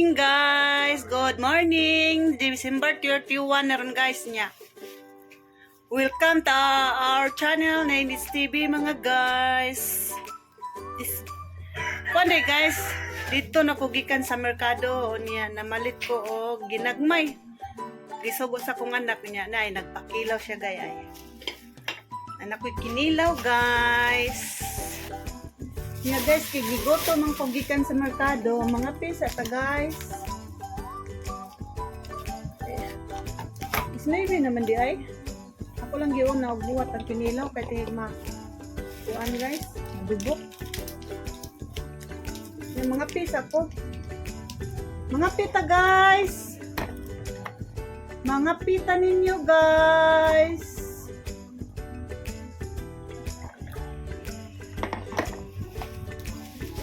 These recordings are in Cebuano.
Morning, guys! Good morning! December 31 na ron, guys, niya. Welcome to our channel, Nainis TV, mga guys. This, kuan day, guys, dito na ko gikan sa merkado niya, namalit ko og ginagmay. Gisugo sa kong anak niya na ay nagpakilaw siya gay ay. Anak ko'y kinilaw, guys. Nga guys, kay gigoto man ko gikan sa merkado, mga pisa ta, guys. Ayan. Is maybe naman di ay. Ako lang giuna og buhat ang kinilaw kay tingig ma kuan, guys, madubok. Yung mga pisa ko. Mga pita, guys. Mga pita ninyo, guys.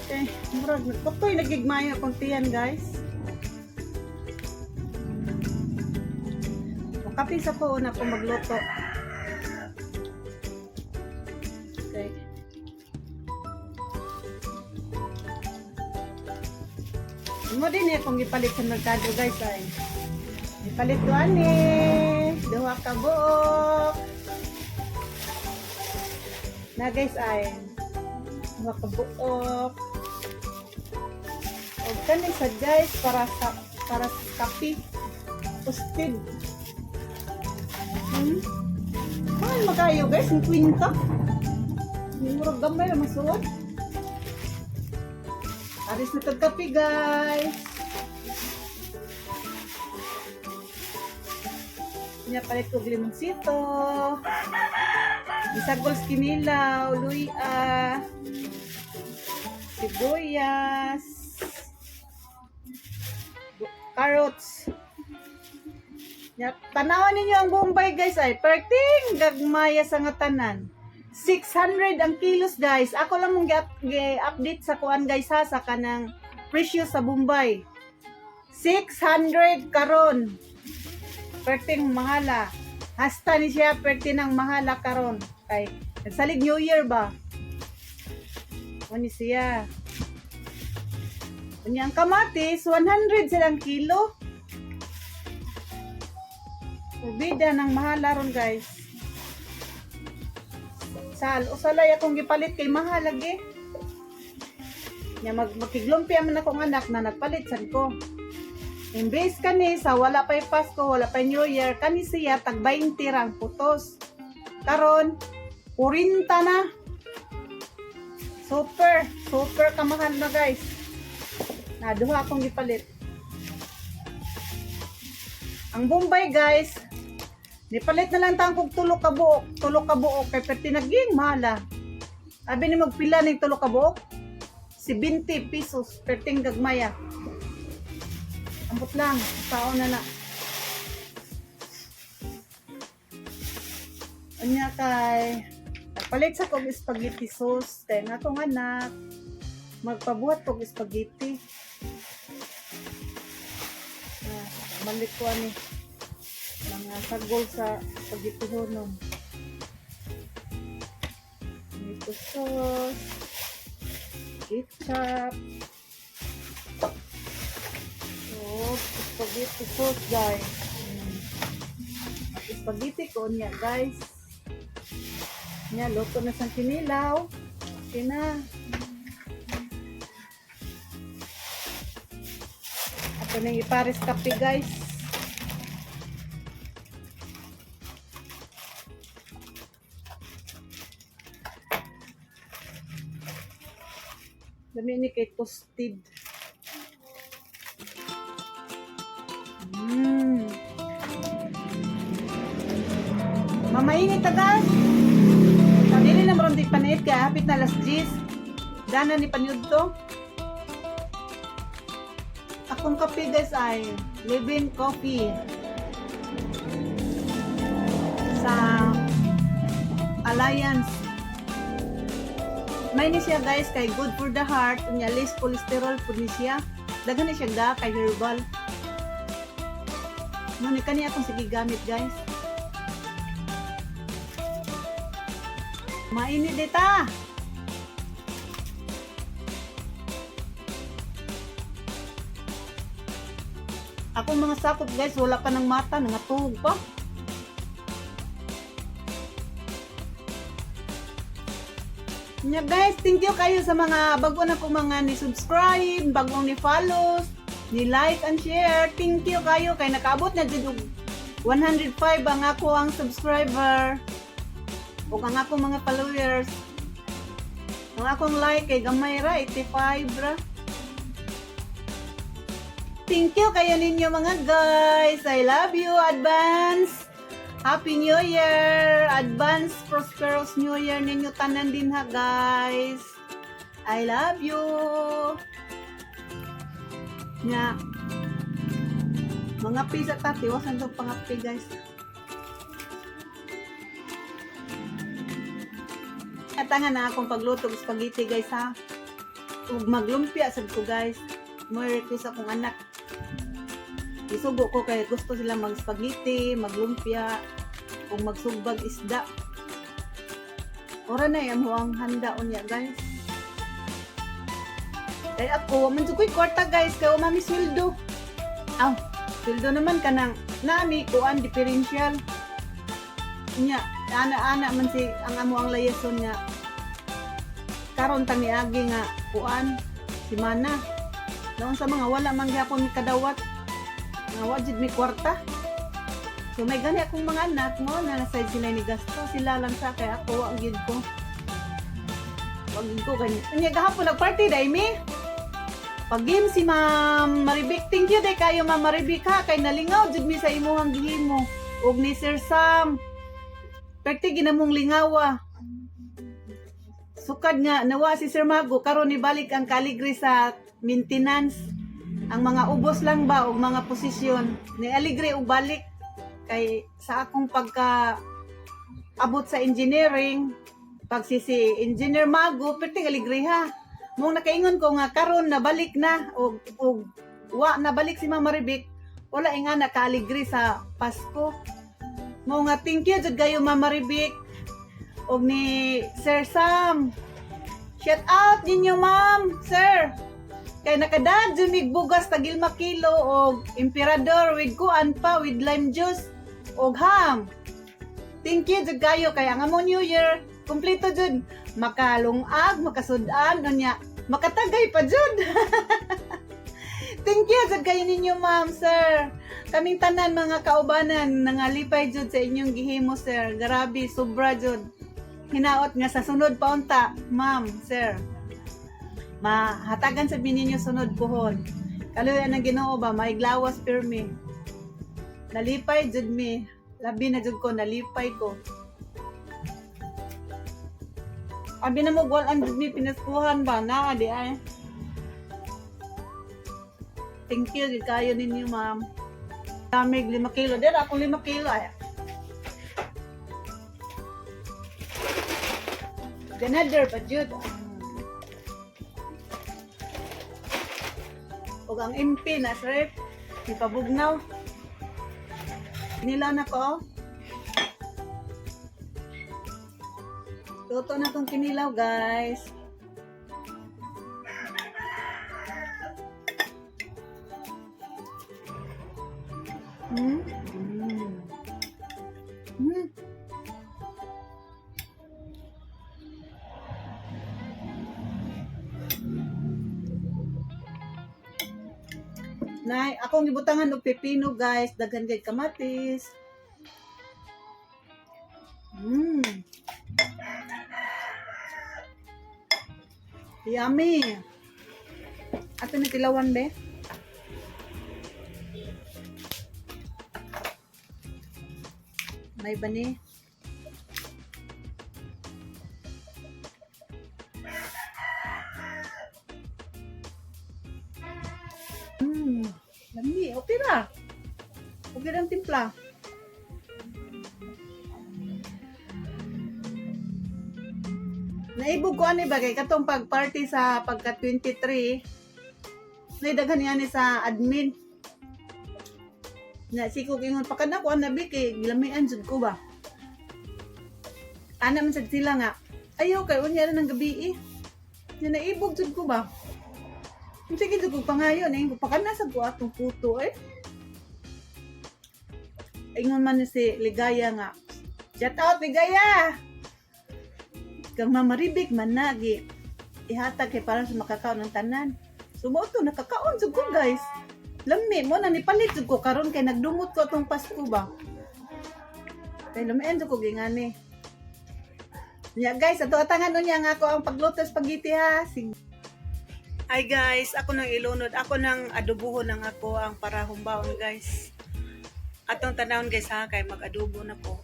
Eh, murag nagputoy nagigmayo akong tiyan, guys. Kape sa ko una ko magluto. Okay. Mo din eh kung gipalit sa merkado, guys, ay. Gipalit ko ani. Duha ka buok. Na, guys, ay. Duha ka buok. Og kani sa, guys, para sa kape. Toasted. Mahal makayo, guys, ang kwinta. Murag gamay ra masuod. Aris na tag kape, guys. Nya palit kog limonsito. Isagol sa kinilaw, luya, sibuyas, carrots. Nya, tanawan ninyo ang Bombay, guys, ay. Perting gagmaya sa nga tanan. 600 ang kilos, guys. Ako lang mong gi-update sa kuan, guys, ha, sa kanang presyo sa Bombay. 600 karon. Perting mahala. Hasta ni siya perting ng mahala karon. Kay nagsalig New Year ba? Ano siya? Unya ang kamatis, 100 silang kilo. Ubida ng mahala ron, guys. Sal, usalay akong gipalit kay mahal lagi. Nya magkiglumpia man akong anak na nagpalit sad ko. Imbes kani sa wala pa'y Pasko, wala pa'y New Year, kani siya tag 20 rang putos. Karon 40 na. Super, super kamahal na, guys. Na duha akong gipalit. Ang Bombay, guys, nipalit na lang tang kog tulo ka buok kay perti naging mahala. Abi ni magpila ning tulo ka buok? 70 pesos perting gagmaya. Ambot lang, tao na na. Unya kay nagpalit sa kog spaghetti sauce kay nga akong anak magpabuhat kog spaghetti. Ah, malik ko ani mga sagol sa spaghetti honon. Tomato sauce, ketchup, oh, spaghetti sauce, guys. Spaghetti ko niya, guys. Nya, luto na sang kinilaw. Okay na. Ato nang ipares kape, guys. Dami ni kay toasted. Mamainit ta, guys. Dili na maron di paniit kay hapit na alas 10. Dana ni paniud to. Akong kape, guys, ay Living Coffee sa Alliance. May ni siya, guys, kay good for the heart, unya less cholesterol pud ni siya. Daghan ni siya ga kay herbal. Mo ni kani akong sige gamit, guys. Mainit dita. Akong mga sakop, guys, wala pa ng mata, nangatuog pa. Nya guys, thank you kayo sa mga bago na kong mga ni-subscribe, bagong ni-follow, ni-like and share. Thank you kayo kay nakaabot na jud og 105 ang ako ang subscriber ug ang akong mga followers. Ang akong like kay gamay ra, 85 ra. Thank you kayo ninyo, mga guys. I love you. Advance. Happy New Year! Advance prosperous New Year ninyo tanan din ha, guys. I love you. Nya. Mga pisa ta, tiwasan tong pangapi, guys. Atangan na akong pagluto og spaghetti, guys, ha. Ug maglumpia sad ko, guys. Mo request akong anak. Isugo ko kay gusto sila mag spaghetti, maglumpia, ug magsugbag isda. Ora na yan ang handa unya, guys. Kay ako, man jud ko'y kwarta, guys, kay wa mi sweldo. Aw, sweldo naman kanang nami kuan differential. Nya, ana-ana man si ang amo ang layason nga karon tang niagi nga kuan simana. Naon sa mga wala man gyapon mi kadawat. Nga wa jud mi kwarta. So may gani akong mga anak mo na nasa sila ni gasto, sila lang sa kay ako wa gyud ko. Wa gyud ko gani. Unya gahapon nagparty dai mi. Pag-game si Ma'am Maribik. Thank you day kayo, Ma'am Maribik, ha, kay nalingaw jud mi sa imuhang gihimo. Ug ni Sir Sam. Perti ginamong lingawa. Sukad nga nawa si Sir Mago, karon nibalik ang kaligri sa maintenance. Ang mga ubos lang ba og mga posisyon ni aligre og balik kay sa akong pagka abot sa engineering pag si Engineer Mago perti aligre ha. Mong nakaingon ko nga karon nabalik na og wa nabalik si Ma'am Maribik, wala nga nakaaligre sa Pasko. Mo nga thank you jud kayo, Ma'am Maribik, og ni Sir Sam. Shout out ninyo, ma'am, sir. Kay nakadad jud mig bugas tagilma kilo og Emperador with kuan pa, with lime juice og ham. Thank you jud kayo kay ang among New Year kumpleto jud, makalungag, makasudan, unya makatagay pa jud. Thank you jud kayo ninyo, ma'am, sir. Kaming tanan mga kaubanan nangalipay jud sa inyong gihimo, sir. Grabe, sobra jud. Hinaot nga sa sunod pa unta, ma'am, sir. Mahatagan sa ninyo sunod puhon. Kaluyan ng Ginoo ba, maiglawas pirmi. Nalipay jud mi. Labi na jud ko, nalipay ko. Abi na mo gwal jud mi pinaskuhan ba na di ay. Thank you gid kayo ninyo, ma'am. Damig 5 kilo. Dira akong 5 kilo ay. Another pa jud. Ug ang MP na ref, ipabugnaw. Kinilaw na ko. Luto na tong kinilaw, guys. Nay, akong gibutangan og pepino, guys, daghan kay kamatis. Yummy. Ato ni tilawan be. May bani. Lami, okay ra. Okay ra ang timpla. Naibog ko ani ba kay katong pag-party sa pagka 23. Nay daghan niya ni sa admin. Na si ko ingon pa kana ko nabi kay gilamian jud ko ba. Ana man sad sila nga ayaw kay unya ra ng gabi eh. Nya naibog jud ko ba. Sige jud ko pangayon eh, pakana sa ko atong puto eh. Ingon man ni si Ligaya nga. Shout out, Ligaya! Kang Mama Ribik man nagi ihatag kay para sa makakaon ng tanan. So mao to, nakakaon jud ko, guys. Lami mo na nipalit jud ko karon kay nagdumot ko atong Pasko ba. Kay lamian jud ko gingani. Nya guys, ato atangan unya nga ako ang pagluto sa spaghetti ha. Sig. Ay guys, ako nang ilunod, ako nang adobuhon ng ako ang para humbaon, guys. Atong tanawon, guys, ha, kay mag-adobo na ko.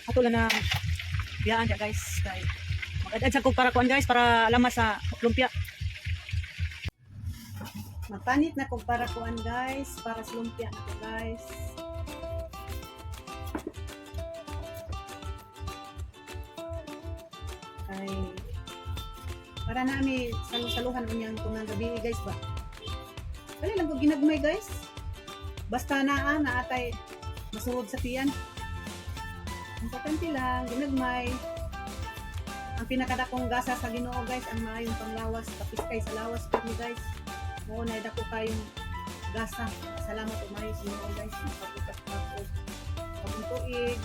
Ato lang na biyaan dia, guys, kay mag-add sa ko para kuan, guys, para lamas sa lumpia. Magpanit na ko para kuan, guys, para sa lumpia na ko, guys. Kay para nami salu-saluhan unyang tungang gabi, guys, ba. Kali lang ko ginagmay, guys. Basta naa naatay masuod sa tiyan. Importante lang, ginagmay. Ang pinakadakong gasa sa Ginoo, guys, ang maayong panglawas, kapis kay sa lawas pud ni, guys. Mao na dako kayong gasa. Salamat ug maayo sa Ginoo, guys. Makabutas pa ko. Bagong tuig,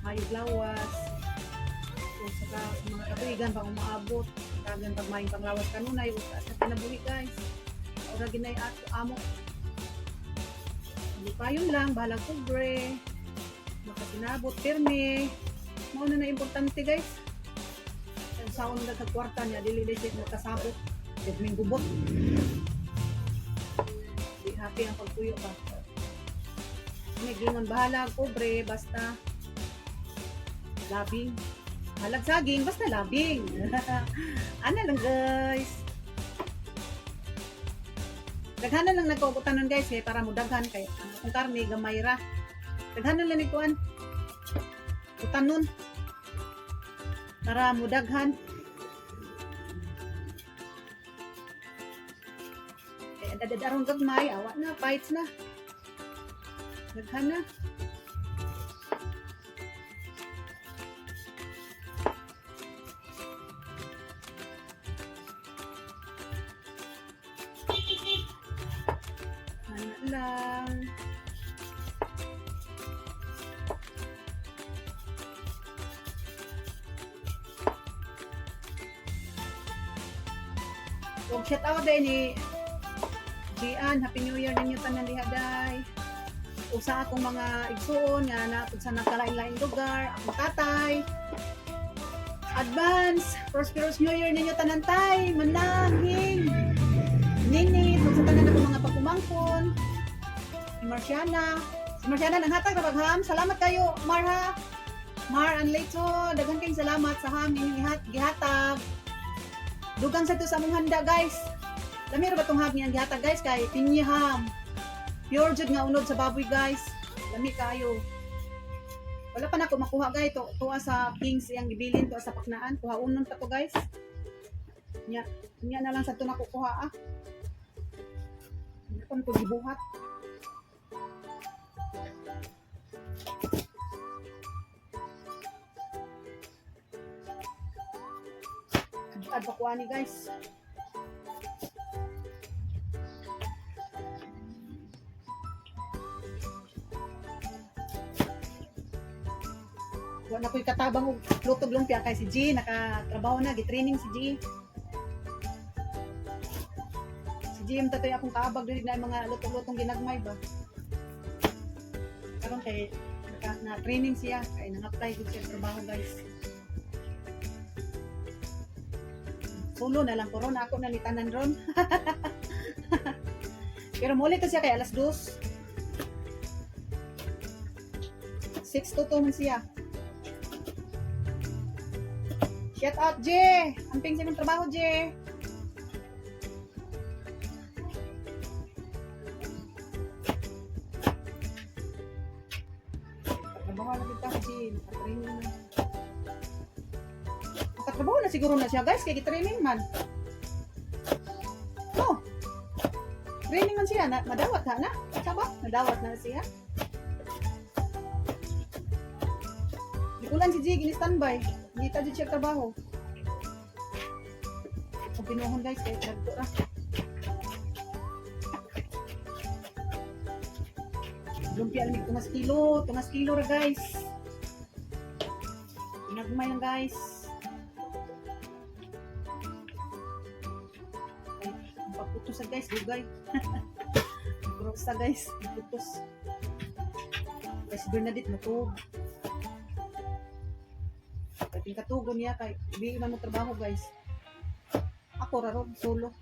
maayong lawas. Kung sa mga katuigan pa umaabot, tagan pag maayong panglawas kanunay ug sa kinabuhi, guys. Ora ginay ato amo. Payon lang, bahalag pobre, makasinabot, pirmi. Mao na na importante, guys. Ang saon na sa kwarta niya, dili dili siya makasabot. Pirming gubot. Di happy ang pagpuyo pa. May gingon, bahala pobre, basta labing. Halag saging, basta labing. Ana lang, guys. Daghanan lang nagkukutanon, guys, eh, para mudaghan kay ang akong karne gamay ra. Daghanan lang ni kuan. Utanon. Para mudaghan. Kay adad aron gagmay, awa na, fights na. Daghan na. Ano lang. Ug shout out din ni Gian, Happy New Year ninyo tanan diha day. Ug sa akong mga igsuon nga naapod sa nakalain-laing lugar, akong tatay. Advance, prosperous New Year ninyo tanan tay, manahing. Nini, ug sa tanan akong mga pagkumangkon. Si Marciana. Si Marciana nanghatag ra ham. Salamat kayo, Mar ha. Mar and Leto, daghan kayong salamat sa ham ninyong gihatag. Dugang sa to sa among handa, guys. Lami ra ba tong ham niyang gihatag, guys, kay pinya ham. Pure jud nga unod sa baboy, guys. Lami kayo. Wala pa na ako makuha, guys. To, tuwa sa Kings iyang gibilin tuwa sa Paknaan. Kuha unon pa to, guys. Nya, nya na lang sa to nakukuha ah. Hindi pa ko gibuhat. Ad pa kuha ni, guys. Wa na ko'y katabang og lutog lumpia kay si G nakatrabaho na, gitraining si G. Si G yung tatoy akong kaabag dili na yung mga lutong-lutong ginagmay ba. Karon kay naka, na training siya kay nang-apply gud siya sa trabaho, guys. Solo na lang ko ron, ako na ni tanan ron. Pero muli to siya kay alas 2. 6 to 2 man siya. Shout out, J! Amping sa imong trabaho, J! Trabaho na kita, J. Nakatraining na. Makatrabaho na siguro na siya, guys, kay training man. No. Training man siya na madawat ha na. Saba, nadawat na siya. Gikulan si Jig in standby. Hindi ta jud siya trabaho. Kung pinuhon, guys, kay nagto ra. Lumpia alamig tungas kilo, tungas kilo ra, guys. Nagmay lang, guys. Ay, ang pagputos sa, guys, dugay. Grosa, guys, putos. Guys, Bernadette matug. Kay katugon niya kay di man mo trabaho, guys. Ako ra ron solo.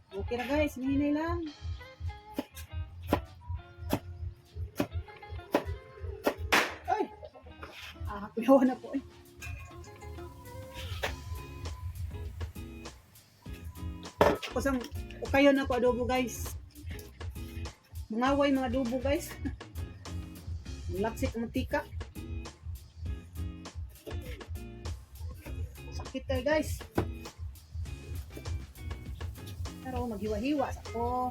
Okay ra, guys, hinay lang. Ay! Ah, kuyawa na po eh. Kusang kayo na ko adobo, guys. Mangaway mga adobo, guys. Laksik ang mantika. Sakit kayo, guys. Pero maghiwa-hiwa sa ko.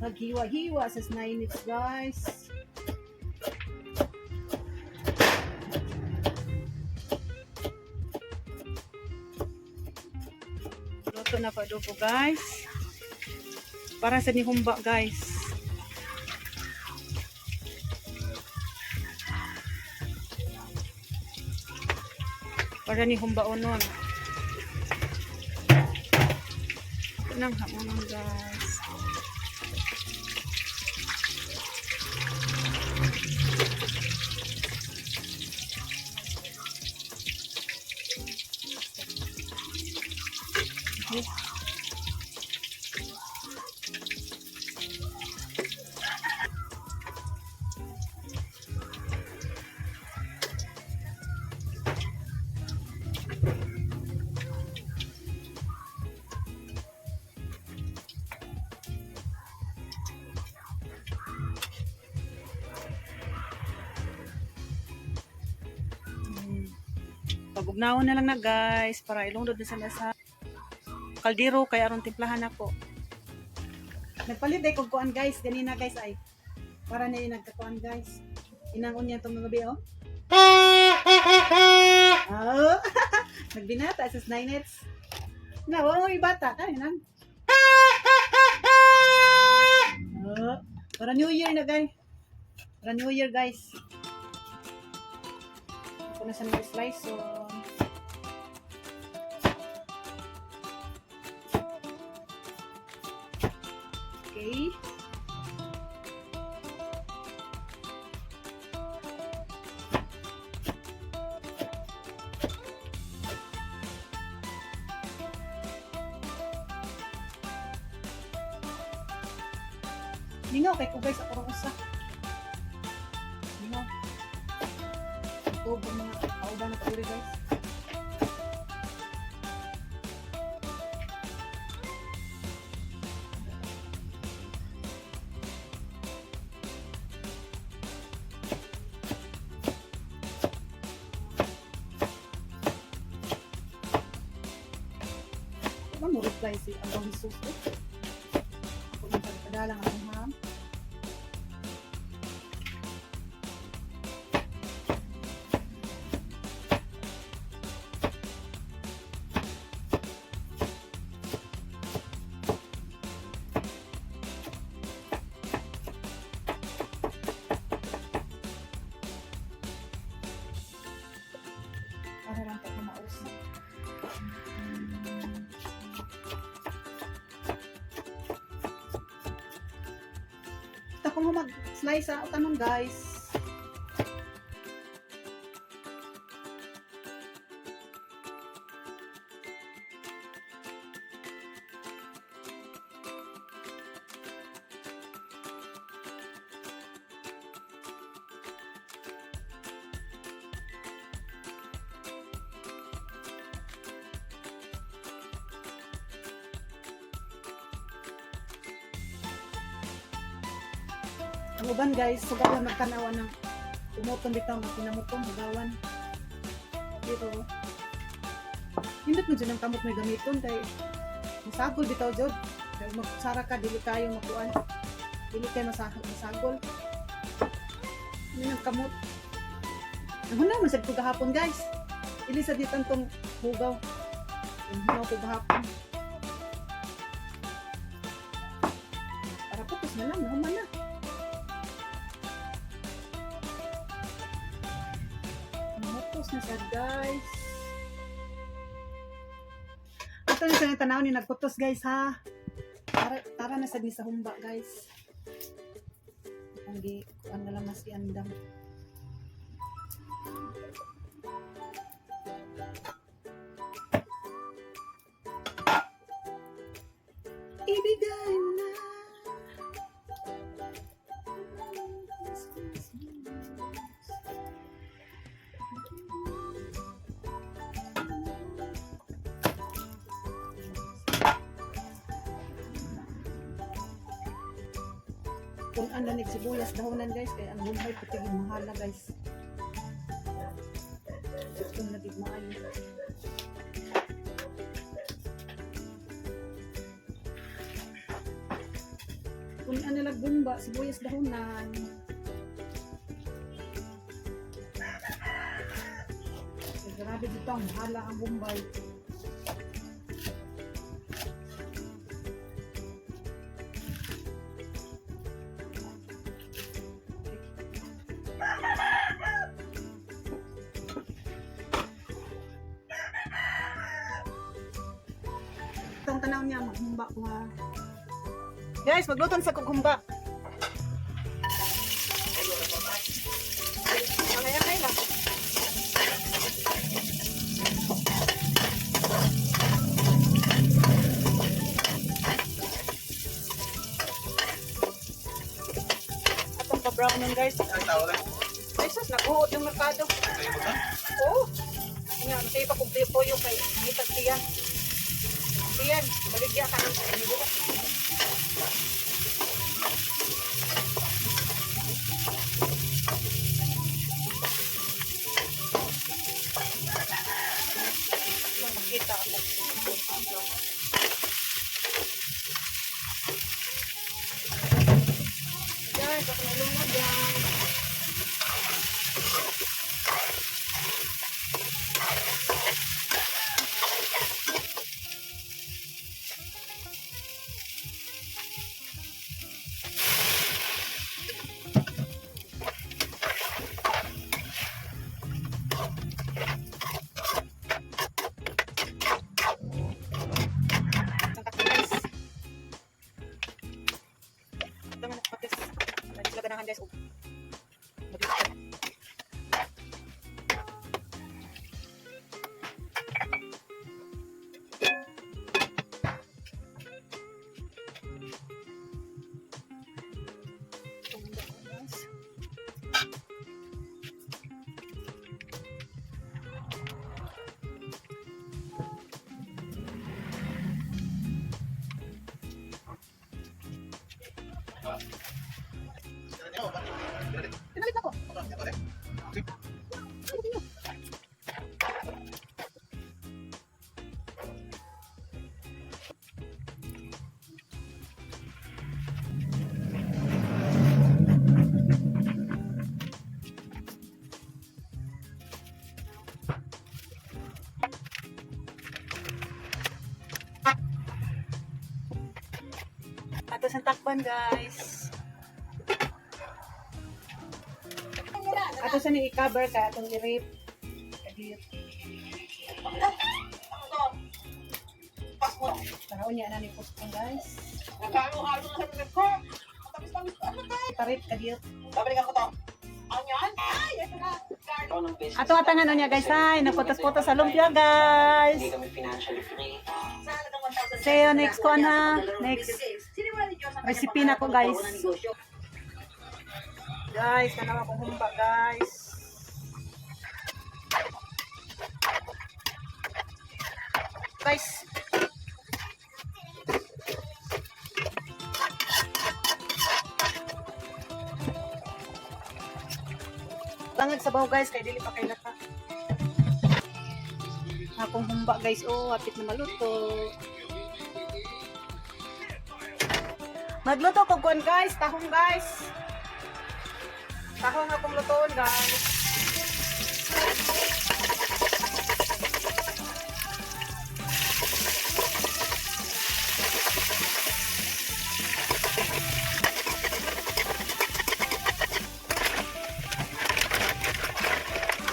Maghiwa-hiwa sa 9 minutes, guys. Luto na ko adobo, guys. Para sa nihumba, guys. Para ni humba onon. Ito nang hamonon, guys. Okay. Pabugnaon na lang na, guys, para ilungdod na sa kaldero kay aron timplahan ako. Nagpalit ay kog kuan, guys, ganina, guys, ay. Para na yung nagkakuan, guys. Inang unya tong mga gabi oh. Oh. Nagbinata sa 9 minutes. Na, wa mo ibata kay nang. Oh, para New Year na, guys. Para New Year, guys. Ako na sa mga slice so okay. Lingaw kay ko, guys, ako ra usa. Lingaw. Ito mga kauban na kauri, guys. Ano mo reply si Abang Jesus eh? Ako nang pagpadalang akong ham. Para lang tayo mausap. Kita ko mo mag-slice sa tanong, guys. Ang uban, guys, suga lang magtanawa ng Kumuton bitaw nga kinamuton hugawan. Pero hindot mo dyan ang kamot may gamiton kay masagol bitaw jud. Kay magsara ka, dili kayo makuan. Dili kayo masagol. Ano ang kamot? Ang huna man sad ko gahapon, guys. Ili sa ditan tong hugaw. Ang hugaw ko gahapon. Para putos na lang, nahuman na. Namutos na sad, guys. Ato na sa tanaw ni nagputos, guys, ha. Tara, tara na sad ni sa humba, guys. Ang gi kuan na lang mas iandam. Ibigay mo na. Kung ano ni sibuyas dahonan, guys, kay ang buhay puti mahala, guys. Kung nagig maayo. Kung ano lang gumba, sibuyas dahonan. Kay grabe dito ang mahala ang Bombay. Itong tanaw niya, maghumba ko ha. Guys, magluto na sa kukumba. Angay-angay lang. Atong pa-brown nun, guys. Ang tao lang. Ay sus, naghuot yung merkado. Oo. Nga, masaya pa kung puyo kay ngitag tiyan. Tiyan, baligya ka ng libo. Makita ako. Guys, ako nalungod yan. Ang kape, guys. Ito nga nagpatis. Dahil sila ganahan, guys. Oh. Mabilis ka. Itong handa ko, guys. Pinalit ako. Ano ninyo? Ato sa takpan, guys. Ato sa ni i-cover kaya atong i-rape. Kadiyot. Taraon niya na ni post, guys. Nagkalo-halo na sa bibig ko. Matamis-tamis. Ano tayo? Iparip kadiyot. Babalikan ko to. Ano yan? Ay, ito na. Ato atangan niya, guys, ay naputos-putos sa lumpia, guys. Hindi kami financially free. Sa halagang 1,000. See you next ko na. Next Sinimulan ni Diyos ang kanyang recipe na ko, pangarap guys. magkaroon ng negosyo. Guys, tanawa kong humba, guys. Guys. Langag sabaw, guys, kay dili pa kay lata. Akong humba, guys, oh, hapit na maluto. Magluto ko kuan, guys, tahong, guys. Tahong akong lutoon, guys.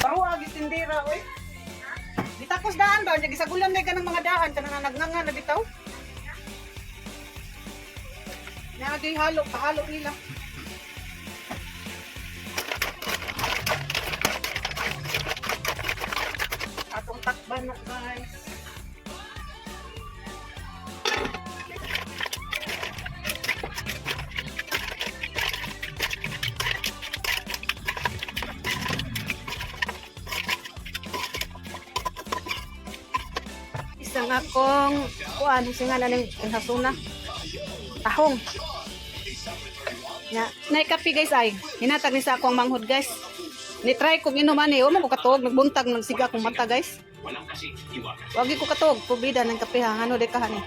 Paruag tindera oy. Gitakos daan ba nya gisagulan na kanang mga daan kanang nagnganga na bitaw. Naagay halo, pahalo nila. Atong takban na, guys. Isang akong kuan sa nga naning hasuna. Tahong. Ya, nay kape, guys, ay. Hinatag ni sa akong manghod, guys. Ni try kong inuman eh. Wa man ko katuog, nagbuntag nagsiga akong mata, guys. Wagi ko katuog, kubida ng kape ha. Ano de ka hani.